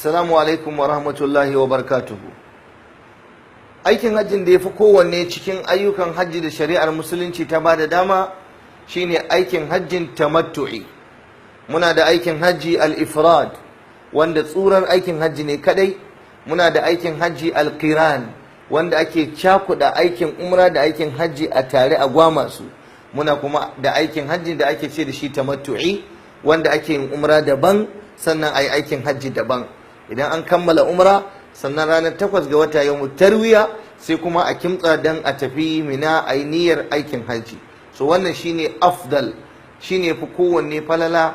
Assalamu alaikum wa rahmatullahi wa barakatuhu. Aikin hajjin da ya fi kowanne cikin ayyukan hajji da shari'ar Musulunci ta ba da dama shine aikin hajjin tamattu'i. Muna da aikin hajji al-ifrad, wanda tsurar aikin hajji ne kadai. Muna da aikin hajji al-qiran, wanda ake cakuda aikin umra da aikin hajji a tare a gwama su. Muna kuma da aikin hajji da ake ce da shi tamattu'i, wanda ake yin umra daban, sannan a yi aikin hajji daban. Idan an kammala umra, sannan ranar 8 ga wata, yau tarwiya, sai kuma a kimtsa dan a tafi Mina a yi niyyar aikin hajji. So wannan shine afdal, shine fi kowanne falala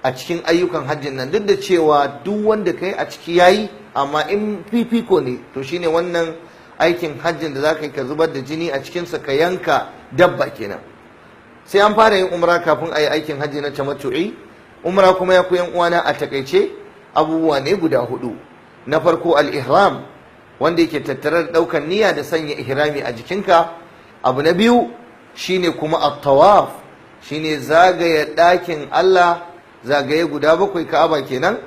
a cikin ayyukan hajjin nan, duk da cewa duk wanda kai a ciki yayi, amma in fifiko ne, to shine wannan aikin hajjin da za ka yi ka zubar da jini a cikinsa, ka yanka dabba kenan. Sai an fara yin umra kafin a yi aikin hajji na tamattu'i. Umra kuma, ya ku yan uwana, a takaice abubuwa ne guda hudu. Na farko al-ihram, wanda yake tattare da daukan niyya da sanya ihrami a jikinka. Abu na biyu shine kuma at-tawaf, shine zagaye ɗakin Allah zagaye guda bakwai, Ka'aba kenan.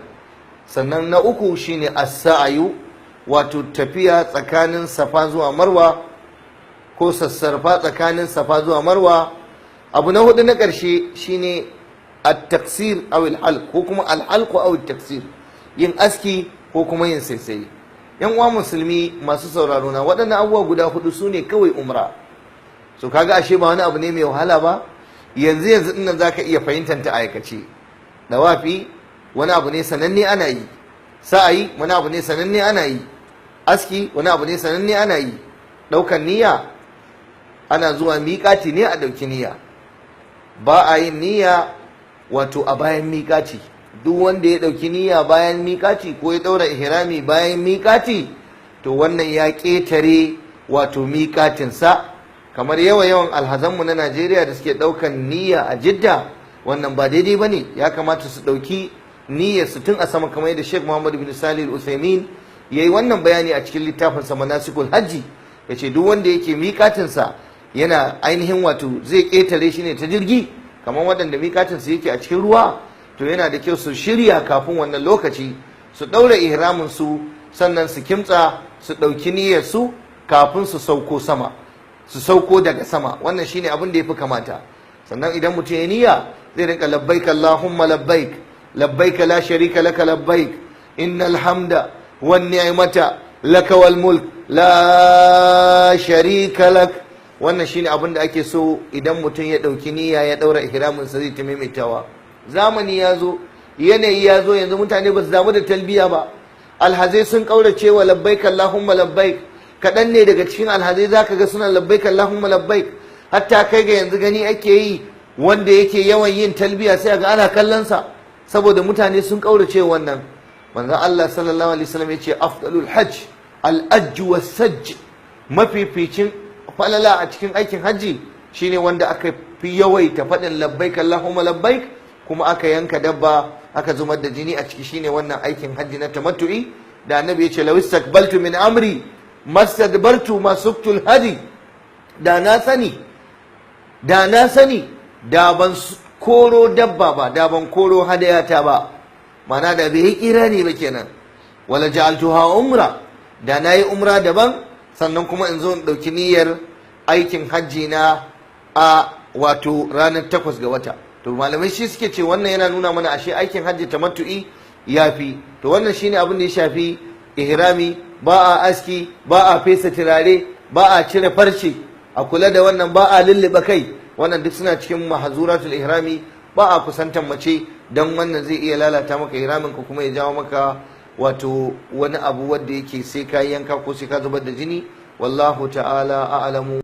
Sannan na uku shine as-sa'yu, wato tafiya tsakanin Safa zuwa Marwa, ko sassarfa tsakanin Safa zuwa Marwa. Abu na hudu, na ƙarshe, shine at-taqsir aw al-halq, ko kuma al-halq aw at-taqsir, yin aski ko kuma yin saisaye. Yan uwa Musulmi masu sauraro na, waɗannan abubuwa guda hudu su ne kawai umra. So kaga ashe ba wani abu ne mai wahala ba. Yanzu yanzu din nan zaka iya fahimtar ta aikace. Dawafi wani abu ne sananne ana yi, sa'ayi wani abu ne sananne ana yi, aski wani abu ne sananne ana yi, ɗaukan niyya ana zuwa miƙati ne a ɗauki niyya, ba a yin niyya wato a bayan miƙati. Duk wanda ya ɗauki niyya bayan miƙati ko ya ɗaura ihrami bayan miƙati, to wannan ya ƙetare wato miƙatinsa. Kamar yawa yawan alhazanmu na Najeriya da suke ɗaukan niyya a Jidda, wannan ba daidai ba ne. Ya kamata su ɗauki niyyar su tun a sama, kamar yadda Sheikh Muhammad bin Salih Al-Uthaymin ya yi wannan bayani a cikin littafinsa Manasikul Hajji. Ya ce duk wanda yake miƙatinsa yana ainihin wato zai ƙetare shi ne ta jirgi, kamar waɗanda miƙatinsu yake a cikin ruwa, to yana da kyau su shirya kafin wannan lokaci, su ɗaura ihramin su, sannan su kimtsa, su ɗauki niyyar su kafin su sauko sama, su sauko daga sama. Wannan shine abin da yafi kamata. Sannan idan mutum ya niyya, zai rinka "Labbaik Allahumma labbaik, labbaik la sharika laka labbaik, innal hamda wan ni'mata laka wal mulk la sharika lak." Wannan shine abin da ake so idan mutum ya ɗauki niyya, ya ɗaura ihramin sa, zai ta maimaitawa. Zamani ya zo, yanayi ya zo, yanzu mutane ba su damu da talbiya ba. Alhazai sun ƙaurace wa "Labbaik Allahumma labbaik". Kaɗan ne daga cikin alhazai zaka ga suna "Labbaik Allahumma labbaik". Hatta kai ga yanzu gani ake yi, wanda yake yawan yin talbiya sai ga ana kallon sa, saboda mutane sun ƙaurace wannan. Manzon Allah sallallahu alaihi wasallam ya ce afdalul hajj al-ajj was-sajj. Mafificin falala a cikin aikin hajji shine wanda aka fi yawaita faɗin "Labbaik Allahumma labbaik", kuma aka yanka dabba, aka zubar da jini a ciki. Shine wannan aikin hajji na tamattu'i da Annabi ya ce "Law istaqbaltu min amri mastadbartu ma suqtul hadi". Da na sani, da na sani, da ban koro dabba ba, da ban koro hadayata ba, mana da bai yi kirani ba kenan. "Wala ja'altuha umra", da nayi umra daban, sannan kuma in zo in ɗauki niyyar aikin hajji na a wato ranar 8 ga wata. To malamai shi suke ce wannan yana nuna mana ashe aikin hajji tamattu'i yafi. To wannan shine abin da ya shafi ihrami. Ba a aski, ba a fesa turare, ba a cire farce, a kula da wannan. Ba a lulluɓe kai, wannan duk suna cikin mahzuratul ihrami. Ba a kusantan mace, dan wannan zai iya lalata maka ihramin ka, kuma ya jawo maka wato wani abu wanda yake sai ka yanka ko sai ka zubar da jini. Wallahu ta'ala a'lamu.